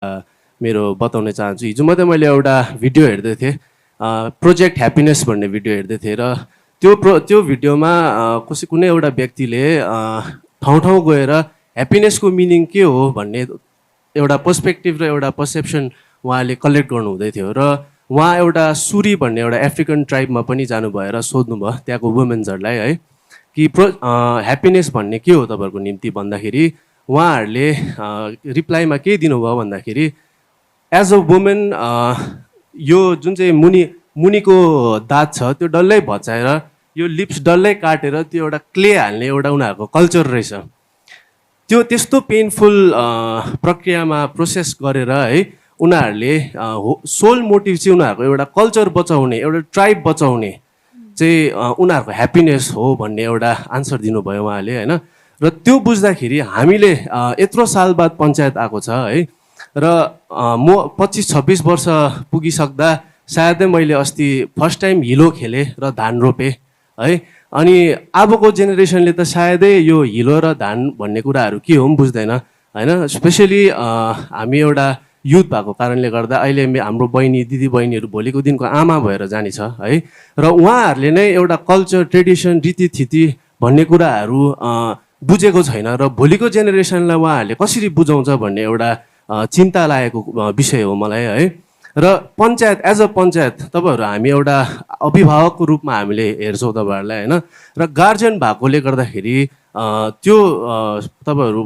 मेरो बताउन चाहन्छु। हिजो मात्रै मैले एउटा भिडियो हेर्दै थिएँ, प्रोजेक्ट ह्याप्पिनेस भन्ने भिडियो हेर्दै थिएँ र त्यो भिडियोमा कुनै एउटा व्यक्तिले ठाउँ ठाउँ गएर ह्याप्पिनेसको मिनिङ के हो भन्ने एउटा पर्सपेक्टिभ र एउटा पर्सेप्सन उहाँले कलेक्ट गर्नुहुँदै थियो र उहाँ एउटा सुरी भन्ने एउटा अफ्रिकन ट्राइबमा पनि जानुभयो र सोध्नुभयो त्यहाँको वुमेन्सहरूलाई है कि ह्याप्पिनेस भन्ने के हो तपाईँहरूको निम्ति भन्दाखेरि उहाँहरूले रिप्लाईमा के दिनुभयो भन्दाखेरि एज अ वुमेन यो जुन चाहिँ मुनिको दाँत छ त्यो डल्लै भचाएर यो लिप्स डल्लै काटेर त्यो एउटा क्ले हाल्ने एउटा उनीहरूको कल्चर रहेछ। त्यो त्यस्तो पेनफुल प्रक्रियामा प्रोसेस गरेर है उनीहरूले सोल मोटिभ चाहिँ उनीहरूको एउटा कल्चर बचाउने, एउटा ट्राइब बचाउने चाहिँ उनीहरूको ह्याप्पिनेस हो भन्ने एउटा आन्सर दिनुभयो उहाँले होइन। र त्यो बुझ्दाखेरि हामीले यत्रो साल बाद पञ्चायत आएको छ है र म 25-26 वर्ष पुगिसक्दा सायदै मैले अस्ति फर्स्ट टाइम हिलो खेलेँ र धान रोपेँ है। अनि अबको जेनेरेसनले त सायदै यो हिलो र धान भन्ने कुराहरू के हो पनि बुझ्दैन होइन। स्पेसली हामी एउटा युथ भएको कारणले गर्दा अहिले हाम्रो बहिनी दिदी बहिनीहरू भोलिको दिनको आमा भएर जानेछ है। र उहाँहरूले नै एउटा कल्चर ट्रेडिसन रीतिथिति भन्ने कुराहरू बुझेको छैन र भोलिको जेनेरेसनलाई उहाँहरूले कसरी बुझाउँछ भन्ने एउटा चिन्ता लागेको विषय हो मलाई है। र पञ्चायत एज अ पञ्चायत तपाईँहरू हामी एउटा अभिभावकको रूपमा हामीले हेर्छौँ तपाईँहरूलाई होइन। र गार्जियन भएकोले गर्दाखेरि त्यो तपाईँहरू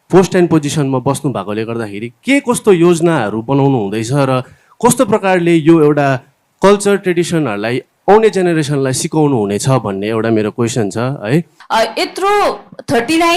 पोस्ट एन्ड पोजिसनमा बस्नु भएकोले गर्दाखेरि के कस्तो योजनाहरू बनाउनु हुँदैछ र कस्तो प्रकारले यो एउटा कल्चर ट्रेडिसनहरूलाई आउने जेनेरेसनलाई सिकाउनु हुनेछ भन्ने एउटा मेरो क्वेसन छ है। यत्रो 39